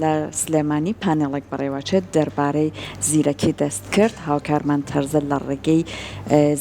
لە سلێمانی پانێڵێک بەڕێوەچێت دەربارەی زیرەکی دەستکرد، هاوکارمان تەرزە لە ڕێگەی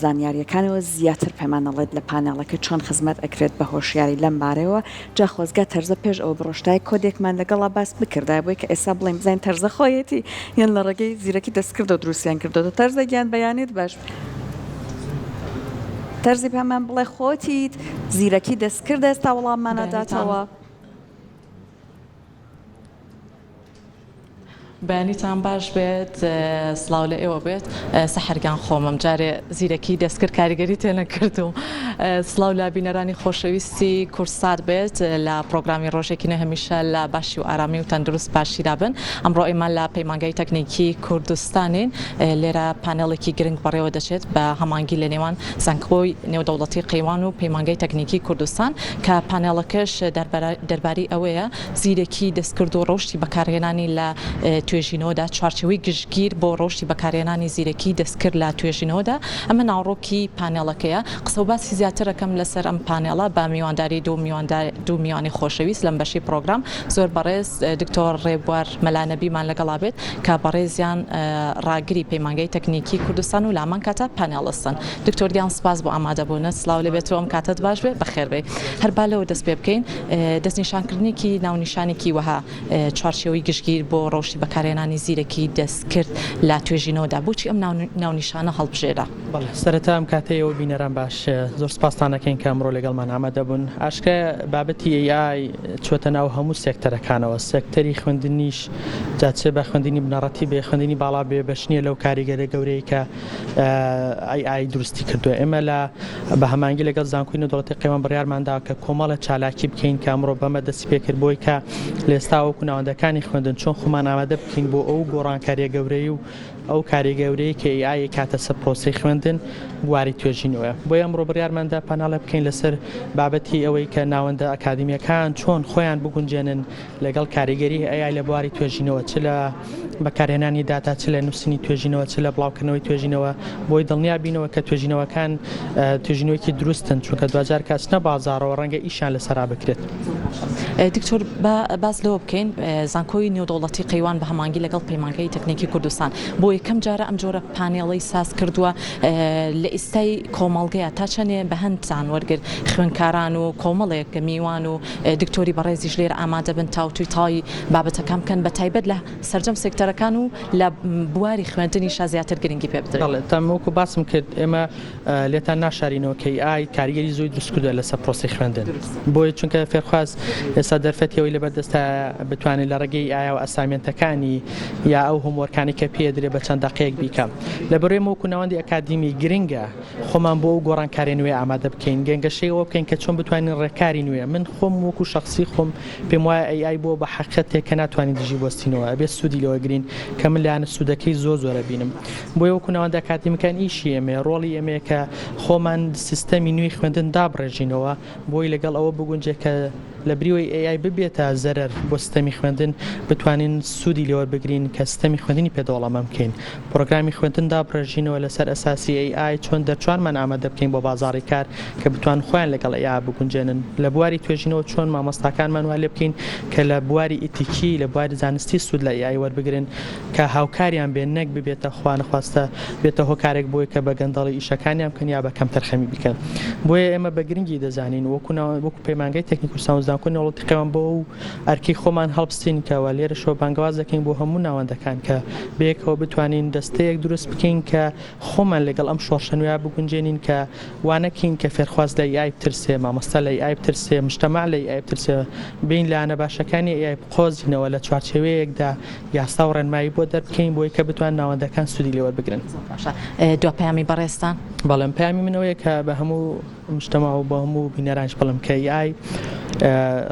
زانیارییەکانەوە زیاتر پێمان ئەڵێت لە پانێڵەکە چۆن خزمەت ئەکرێت بە هۆشیاری لەم بارەیەوە، جا خۆزگا تەرزە پێش ئەوە بڕۆشتایە کۆدێکمان لەگەڵا باس بکردایە بۆی کە ئێستا بڵێین بزانین تەرزە خۆیەتی یان لە ڕێگەی زیرەکی دەستکردەوە دروستیان کردۆتەوە تەرزە گیان بەیانیت باش تەرزی پێمان بڵێ خۆتیت زیرەکی دەستکرد ئێستا وەڵاممان ئەداتەوە. بەیانیتان باش بێت سڵاو لە ئێوە بێت سەحەر گیان خۆمم جارێ زیرەکی دەستکرد کاریگەری تێ نەکردوم سڵاو لە بینەرانی خۆشەویستی کوردسات بێت لە پرۆگرامی ڕۆژێکی نوێ هەمیشە لە باشی و ئارامی و تەندروست باشیدا بن ئەمڕۆ ئێمە لە پەیمانگای تەکنیکی کوردستانین لێرە پانێڵێکی گرنگ بەڕێوە دەچێت بە هەمانگی لە نێوان زانکۆی نێودەوڵەتی قەیوان و پەیمانگای تەکنیکی کوردستان کە پانێڵەکەش دەربارەی ئەوەیە زیرەکی دەستکرد و ڕەوشی بەکارهێنانی لە توێژینەوەدا، چوارچێوەی گشتگیر بۆ ڕەوشی بەکارهێنانی زیرەکی دەستکرد لە توێژینەوەدا، ئەمە ناوەڕۆکی پانێڵەکەیە. قسە و باسی زیاتر ئەکەم لەسەر ئەم پانێڵە بە میوانداری دوو میوانی خۆشەویست لەم بەشەی پڕۆگرام، زۆر بەڕێز دکتۆر ڕێبوار مەلا نەبیمان لەگەڵا بێت کە بەڕێزیان ڕاگری پەیمانگای تەکنیکی کوردستان و لە هەمان کاتا پانێڵستن. دکتۆر گیان سپاس بۆ ئامادەبوونت، سڵاو لێبێت و ئەم کاتەت باش بێ، بەخێربێی. هەر با لەوە دەست پێ بکەین، دەستنیشانکردنێکی ناونیشانێکی وەها چوارچێوەی گشتگیر بۆ ڕەوشی بەکارهێنانی زیرەکی دەستکرد لە توێژینەوەدا، بۆچی ئەم ناونیشانە هەڵبژێرا؟ بەڵێ، سەرەتا ئەم کاتەی ئێوە بینەران باش، زۆر سپاستان ئەکەین کە ئەمڕۆ لەگەڵمان ئامادە بوون. ئاشکرایە بابەتی AI چووەتە ناو هەموو سێکتەرەکانەوە، سێکتەری خوێندنیش جا چ بە خوێندنی بنەڕەتی بێ، خوێندنی باڵا بێ، بەش نییە لەو کاریگەریە گەورەی کە AI دروستی کردووە. ئێمە لە بە هەمانگی لەگەڵ زانکۆی نێودەوڵەتی قەیوان بڕیارمان داوە کە کۆمەڵە چالاکی بکەین کە ئەمڕۆ بەمە دەستی پێکرد بۆی کە لە ئێستا وەکو ناوەندەکانی خوێندن چۆن خۆمان ئامادە بکەین بۆ ئەو گۆڕانکاریە گەورەی و ئەو کاری گەورەی کە AI ئەیکاتە سەر پرۆسەی خوێندن بواری توێژینەوەیە. بۆیە ئەمڕۆ بڕیارمان دا پاناڵێک بکەین لەسەر بابەتی ئەوەی کە ناوەندە ئەکادیمیەکان چۆن خۆیان بگونجێنن لەگەڵ کاریگەری AI لە بواری توێژینەوە چ لە بەکارهێنانی داتا چ لە نووسینی توێژینەوە چ لە بڵاوکردنەوەی توێژینەوە بۆی دڵنیا بینەوە کە توێژینەوەکان توێژینەوەیەکی دروستن چونکە دواجار کە ئەچنە بازاڕەوە ڕەنگە ئیشیان لەسەرا بکرێت. دکتۆر با باس لەوە بکەین زانکۆی نێودەوڵەتی قەیوان بە هەمانگی لەگەڵ پەیمانگای تەکنیکی کوردستان بۆ یەکەم جارە ئەم جۆرە پانێڵەی ساز کردووە لە ئیستای کۆمەڵگەیا تا چەنێ بە هەندتان وەرگرت خوێندکاران و کۆمەڵێک میوان و دکتۆری بەڕێزیش لێرە ئامادەبن تاوتوی تەواوی بابەتەکان بکەن بە تایبەت لە سەرجەم سێکتەرەکان و لە بواری خوێندنیشا زیاتر گرنگی پێ بدرێت. بەڵێ تام وەکو باسم کرد ئێمە لێتان ناشارینەوە کە AI کاریگەری زۆری دروست کردوە لەسەر پرۆسەی خوێندن بۆیە چونکە فێرخواز ئێستا دەرفەتی ئەوەی لەبەر دەستە بتوانێت لە ڕێگەی AI وە assignment ەکانی یا ئەو homework انی کە پێ درێ بە چەند دەقەیەک بیکا لەبەرئەوەی ئێمە وەکو ناوەندی ئەکادیمی گرنگە خۆمان بۆ ئەو گۆڕانکاریە نوێیە ئامادە بکەین، گەنگەشەی ئەوە بکەین کە چۆن بتوانین ڕێکاری نوێ، من خۆم وەکو شەخسی خۆم پێم وایە AI بووە بە حەقیقەتێک کە ناتوانین دژی بوەستینەوە، ئەبێت سوودی لێ وەرگرین کە من لایەنە سوودەکەی زۆر زۆر ئەبینم. بۆیە وەکو ناوەندە ئەکادیمیەکان ئیشی ئێمەیە، ڕۆڵی ئێمەیە کە خۆمان سیستەمی نوێی خوێندن دابڕێژینەوە بۆی لەگەڵ ئەوە بگونجێ کە لەبری ئەوەی AI ببێتە زەرەر بۆ سیستەمی خوێندن، بتوانین سوودی لێوەربگرین کە سیستەمی خوێندنی پێ دەوڵەمەند بکەین. پڕۆگرامی خوێندن دابڕێژینەوە لەسەر ئەساسی AI چۆن دەرچوانمان ئامادە بکەین بۆ بازاڕی کار کە بتوان خۆیان لەگەڵ AI بگونجێنن. لە بواری توێژینەوە چۆن مامۆستاکانمان وا لێبکەین کە لە بواری ئیتیکی، لە بواری زانستی سوود لە AI وەربگرن کە هاوکاریان بێ نەک ببێتە خوانەخواستە بێتە هۆکارێک بۆی کە بە گەندەڵی ئیشەکانیان بکەن یا بە کەمتەرخەمی بیکەن. بۆیە ئێمە بە گرنگی دەزانین وەکو وەکو پەیمانگای تەکنیک کوردستان و زانکۆی نێودەوڵەتی قەیوان بۆ ئەو ئەرکەی خۆمان هەڵبستین کە وە لێرەشەوە بانگەواز دەکەین بۆ هەموو ناوەندەکان کە بەیەکەوە بتوانین دەستەیەک دروست بکەین کە خۆمان لەگەڵ ئەم شۆڕشە نوێیە بگونجێنین کە وا نەکەین کە فێرخواز لە AI بترسێ، مامۆستا لە AI بترسێ، مجتەمەع لە AI بترسێ، بێین لایەنە باشەکانی AI بقۆزینەوە لە چوارچێوەیەکدا یاسا و ڕێنمایی بۆ دەربکەین بۆی کە بتوان ناوەندەکان سوودی لێ وەربگرن. زۆر باشە دوا پەیامی بەڕێزتان؟ بەڵێ پەیامی من ئەوەیە کە بە هەموو مجتەمەع و بۆ هەموو بینەرانیش بڵێم کە AI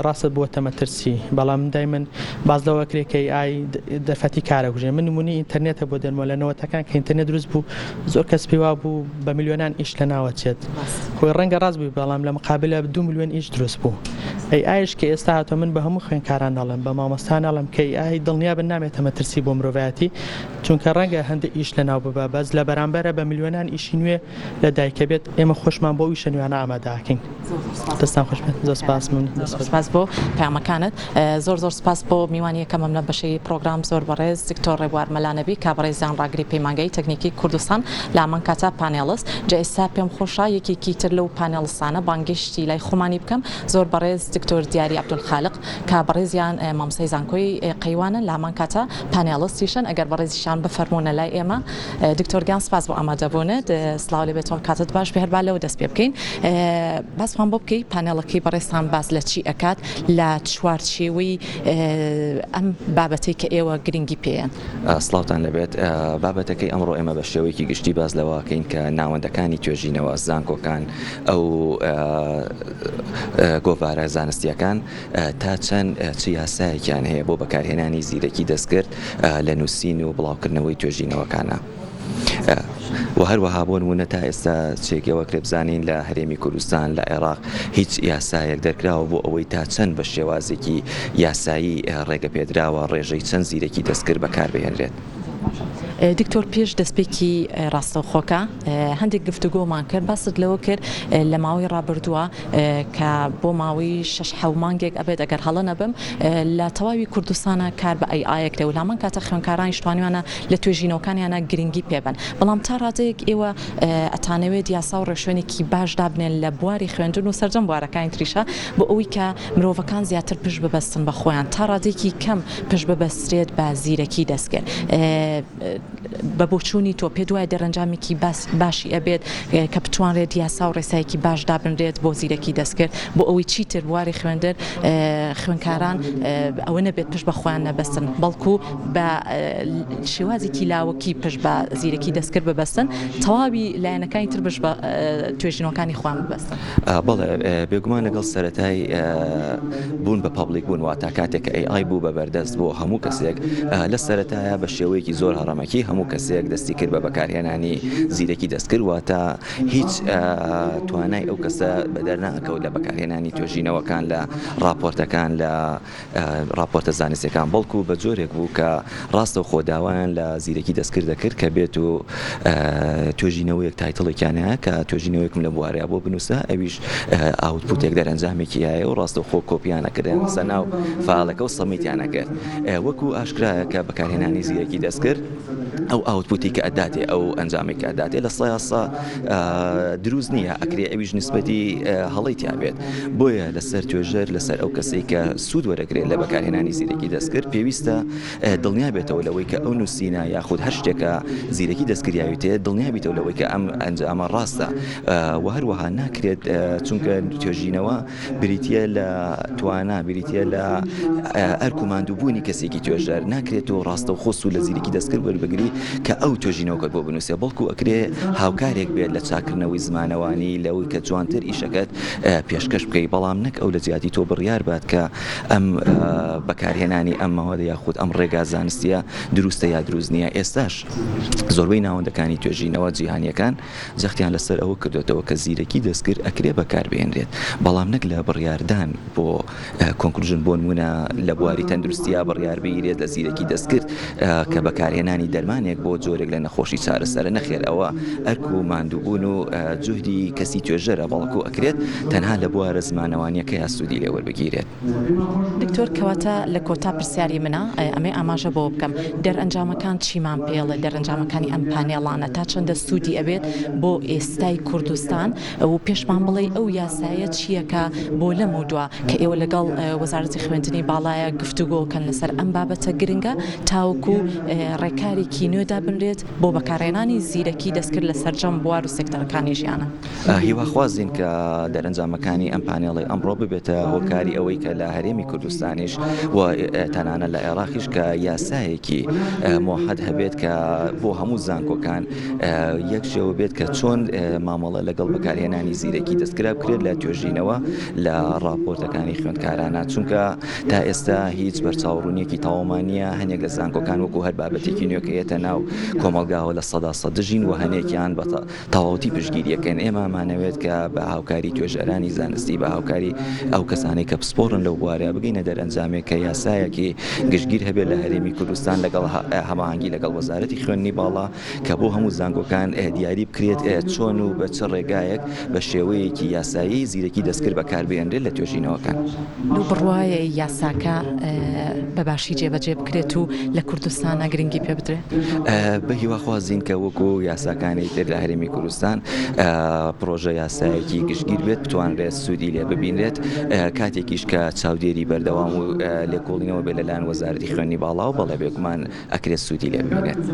ڕاستە بووەتە مەترسی بەڵام دایمەن باس لەوە کرێ کە AI دەرفەتی کارە کوژێ من نمونەی ئینتەرنێتە بۆ دەنمەوە لە نەوەتەکان کە ئینتەرنێت دروست بوو زۆر کەس پێی وابوو بە ملیۆنان ئیش لە ناوە چێت خۆی ڕەنگە ڕاست بووی بەڵام لە مقابلە دو ملیۆن ئیش دروست بوو. AI یش کە ئێستا هاتووە من بە هەموو خوێندکاران ئەڵێم بە مامۆستان ئەڵێم کە AI دڵنیابن نابێتە مەترسی بۆ مرۆڤایەتی چونکە ڕەنگە هەندێک ئیش لەناو ببا بەس لە بەرامبەرە بە ملیۆنان ئیشی نوێ لە دایکە بێت ئێمە خۆشمان بۆ ئەو ئیشە نوێیانە ئامادە ئەکەین. دەستان خۆش بێت زۆر سپاس من زۆر سپاس بۆ پەیامەکانت زۆر زۆر سپاس بۆ میوانی یەکەمم لەم بەشەی پرۆگرام زۆر بەڕێز دکتۆر ڕێبوار مەلا نەبی کە بەڕێزیان ڕاگری پەیمانگای تەکنیکی کوردستان لە هەمان کاتا panelist جا ئێستا پێم خۆشە یەکێکی تر لەو panelist انە بانگێشتی لای خۆمانی بکەم زۆر بەڕێز دکتۆر دیاری عەبدولخالق کە بەڕێزیان مامۆستای زانکۆی قەیوانن لە هەمان کاتا panelist یشن ئەگەر بەڕێزیشان بفەرموونە لای ئێمە دکتۆر گیان سپاس بۆ ئامادەبوونت سڵاو لێ بێتەوە کاتت باش بێ هەر با لەوە دەست پێ بکەین باسمان بۆ بکەی پانێڵەکەی بەڕێزتان باس لە چی ئەکات لە چوارچێوەی ئەم بابەتەی کە ئێوە گرنگی پێیەن. سڵاوتان لێبێت بابەتەکەی ئەمڕۆ ئێمە بە شێوەیەکی گشتی باس لەوە ئەکەین کە ناوەندەکانی توێژینەوە زانکۆکان ئەو گۆڤارە زانستییەکان تا چەند چ یاسایەکیان هەیە بۆ بەکارهێنانی زیرەکی دەستکرد لە نووسین و بڵاوکردنەوەی توێژینەوەکانە. و هەروەها بۆ نموونە تا ئێستا چێکەوە کرێ بزانین لە هەرێمی کوردستان لە عێراق هیچ یاسایەک دەرکراوە بۆ ئەوەی تا چەند بە شێوازێکی یاسایی ڕێگە پێدراوە ڕێژەی چەند زیرەکی دەستکرد بەکاربهێنرێت. دکتۆر پێش دەستپێکی ڕاستەوخۆکە هەندێک گفتوگۆمان کرد باست لەوە کرد لە ماوەی ڕابردووە کە بۆ ماوەی شەش حەو مانگێک ئەبێت ئەگەر هەڵە نەبم لە تەواوی کوردستانە کار بە AI ئەکرێ و لامان کاتە خوێندکارانیش توانیویانە لە توێژینەوەکانیانە گرنگی پێبەن بەڵام تا ڕادەیەک ئێوە ئەتانەوێت یاسا و ڕێوشوێنێکی باش دابنێن لە بواری خوێندن و سەرجەم بوارەکانی تریشە بۆ ئەوەی کە مرۆڤەکان زیاتر پشت ببەستن بە خۆیان تا ڕادەیەکی کەم پشت ببەسترێت بە زیرەکی دەستکرد. بە بۆچوونی تۆ پێت وایە دەرەنجامێکی باشی ئەبێت کە بتوانرێت یاسا و ڕێسایەکی باش دابنرێت بۆ زیرەکی دەستکرد بۆ ئەوەی چیتر بواری خوێندن خوێندکاران ئەوە نەبێت پشت بە خۆیان نەبەستن بەڵکو بە شێوازێکی لاوەکی پشت بە زیرەکی دەستکرد ببەستن تەواوی لایەنەکانی تر پشت بە توێژینەوەکانی خۆیان ببەستن؟ بەڵێ بێگومان لەگەڵ سەرەتای بوون بە public بوون واتا کاتێک کە AI بوو بە بەردەست بۆ هەموو کەسێک لە سەرەتایە بە شێوەیەکی زۆر هەڕەمەکی هەموو کەسێک دەستی کرد بە بەکارهێنانی زیرەکی دەستکرد واتا هیچ توانای ئەو کەسە بەدەر ناکەوت لە بەکارهێنانی توێژینەوەکان لە ڕاپۆرتەکان لە ڕاپۆرتە زانستیەکان، بەڵکو بە جۆرێک بوو کە ڕاستەوخۆ داوایان لە زیرەکی دەستکرد دەکرد کە بێت و توێژینەوەیەک title ێکیان هەیە کە توێژینەوەیەکم لەم بوارەیا بۆ بنووسە ئەویش output ێک دەرەنجامێکی هەیە و ڕاستەوخۆ کۆپیان ئەکرد یان خستە ناو file ەکە و submit یان ئەکرد وەکو ئاشکرایە کە بەکارهێنانی زیرەکی دەستکرد ئەو output ی کە ئەداتێ ئەو ئەنجامێک کە ئەداتێ لە سەیاسە دروست نییە ئەکرێ ئەویش نسبەتی هەڵەی تیا بێت بۆیە لەسەر توێژەر لەسەر ئەو کەسەی کە سوود وەرەگرێت لە بەکارهێنانی زیرەکی دەستکرد پێویستە دڵنیا بێتەوە لەوەی کە ئەو نووسینە یاخود هەر شتێکە زیرەکی دەستکریاویتێ دڵنیا بیتەوە لەوەی کە ئەم ئەنجامە ڕاستە و هەروەها ناکرێت چونکە توێژینەوە بریتییە لە توانا، بریتییە لە ئەرک و ماندووبوونی کەسێکی توێژەر، ناکرێت تۆ ڕاستەوخۆ سوود لە زیرەکی دەستکرد وەربگری کە ئەو توێژینەوەکەت بۆ بنووسێ، بەڵکو ئەکرێ هاوکارێک بێت لە چاککردنەوەی زمانەوانی، لەوەی کە جوانتر ئیشەکەت پێشکەش بکەی، بەڵام نەک ئەو لە جیاتی تۆ بڕیار بات کە ئەم بەکارهێنانی ئەم مەوادە یاخود ئەم ڕێگا زانستییە دروستە یا دروست نییە. ئێستاش زۆربەی ناوەندەکانی توێژینەوە جیهانییەکان جەختیان لەسەر ئەوە کردۆتەوە کە زیرەکی دەستکرد ئەکرێ بەکاربهێنرێت، بەڵام نەک لە بڕیاردان بۆ conclusion، بۆنموونە لە بواری تەندروستیا بڕیار بگیرێت لە زیرەکی دەستکرد کە بەکارهێنانی دەرمانێک بۆ جۆرێک لە نەخۆشی چارەسەرە، نەخێر ئەوە ئەرک و ماندووبوون و جوهدی کەسی توێژەرە، بەڵکو ئەکرێت تەنها لە بوارە زمانەوانیەکەیا سوودی لێوەربگیرێت. دکتۆر کەواتە لە کۆتا پرسیاری منە ئەمەی ئاماژە بەوە بکەم دەرئەنجامەکان چیمان پێڵێ دەرئەنجامەکانی ئەم پانێڵانە تا چەندە سوودی ئەبێت بۆ ئێستای کوردستان و پێشمان بڵێ ئەو یاسایە چییە کە بۆ لەم و دوا کە ئێوە لەگەڵ وەزارەتی خوێندنی باڵایە گفتوگۆکەن لەسەر ئەم بابەتە گرنگە تاوەکو ڕێکارێکی نوێ دابنرێت بۆ بەکارهێنانی زیرەکی دەستکرد لە سەرجەم بوار و سێکتەرەکانی ژیانە. هیواخوازین کە دەرەنجامەکانی ئەم پانێڵەی ئەمڕۆ ببێتە هۆکاری ئەوەی کە لە هەرێمی کوردستانیش و تەنانەت لە عێراقیش کە یاسایەکی مۆحەد هەبێت کە بۆ هەموو زانکۆکان یەک شێوە بێت کە چۆن مامەڵە لەگەڵ بەکارهێنانی زیرەکی دەستکرا بکرێت لە توێژینەوە لە ڕاپۆرتەکانی خوێندکارانە چونکە تا ئێستا هیچ بەرچاوڕوونیەکی تەواومان نییە هەنێک لە زانکۆکان وەکو هەر بابەتێکی نوێکەیەت. دێتە ناو کۆمەڵگاوە 100% دژین و هەنێکیان بە تەواوەتی پشتگیریەکەن. ئێمە ئەمانەوێت کە بە هاوکاری توێژەرانی زانستی، بە هاوکاری ئەو کەسانەی کە پسپۆڕن لەو بوارە بگەینە دەرئەنجامێک کە یاسایەکی گشتگیر هەبێت لە هەرێمی کوردستان لەگەڵ هەماهەنگی لەگەڵ وەزارەتی خوێندنی باڵا کە بۆ هەموو زانکۆکان دیاری بکرێت چۆن و بە چ ڕێگایەک بە شێوەیەکی یاسایی زیرەکی دەستکرد بەکاربهێنرێت لە توێژینەوەکان. لەو بڕوایەی یاساکە بە باشی جێبەجێ بکرێت و لە کوردستانا گرنگی پێ بدرێت؟ بە هیواخوازین کە وەکو یاساکانی تر لە هەرێمی کوردستان پڕۆژە یاسایەکی گشتگیر بێت بتوانرێت سوودی لێ ببینرێت کاتێکیش کە چاودێری بەردەوام و لێکۆڵینەوە بێت لەلایەن وەزارەتی خوێندنی باڵاوە بەڵێ بێگومان ئەکرێت سوودی لێ ببینێت.